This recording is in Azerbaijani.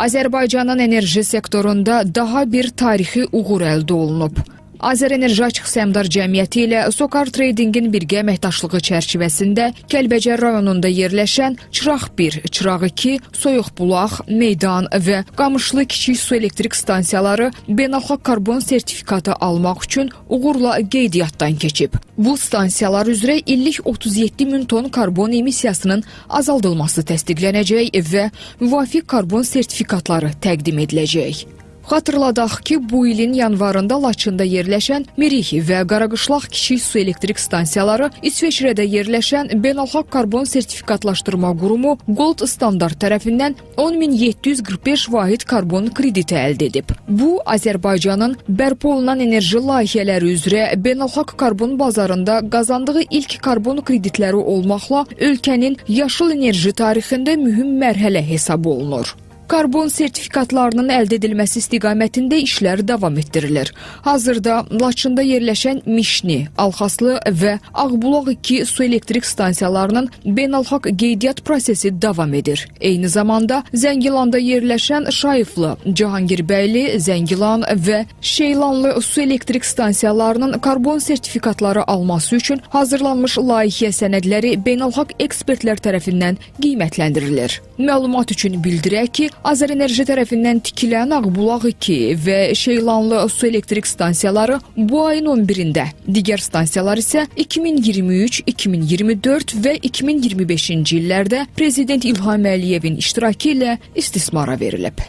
Azərbaycanın enerji sektorunda daha bir tarixi uğur əldə olunub. Azərenerji Açıq Səhmdar Cəmiyyəti ilə Sokar Tradingin birgə əməkdaşlığı çərçivəsində Kəlbəcər rayonunda yerləşən Çıraq 1, Çıraq 2, Soyuqbulaq, Meydan və Qamışlı kiçik su elektrik stansiyaları beynəlxalq karbon sertifikatı almaq üçün uğurla qeydiyyatdan keçib. Bu stansiyalar üzrə illik 37 min ton karbon emissiyasının azaldılması təsdiqlənəcək və müvafiq karbon sertifikatları təqdim ediləcək. Xatırladaq ki, bu ilin yanvarında Laçında yerləşən Mirik və Qaraqışlaq kiçik su elektrik stansiyaları İsveçrədə yerləşən Beynəlxalq Karbon Sertifikatlaşdırma Qurumu Gold Standard tərəfindən 10.745 vahid karbon krediti əldə edib. Bu, Azərbaycanın bərpa olunan enerji layihələri üzrə beynəlxalq karbon bazarında qazandığı ilk karbon kreditləri olmaqla ölkənin yaşıl enerji tarixində mühüm mərhələ hesab olunur. Karbon sertifikatlarının əldə edilməsi istiqamətində işlər davam etdirilir. Hazırda Laçında yerləşən Mişni, Alxaslı və Ağbulaq 2 su elektrik stansiyalarının beynəlxalq qeydiyyat prosesi davam edir. Eyni zamanda Zəngilanda yerləşən Şayıflı, Cahangirbəyli, Zəngilan və Şeylanlı su elektrik stansiyalarının karbon sertifikatları alması üçün hazırlanmış layihə sənədləri beynəlxalq ekspertlər tərəfindən qiymətləndirilir. Məlumat üçün bildirək ki, Azərenerji tərəfindən tikilən Ağbulaq 2 və Şeylanlı su elektrik stansiyaları bu ayın 11-də, digər stansiyalar isə 2023, 2024 və 2025-ci illərdə Prezident İlham Əliyevin iştirakı ilə istismara verilib.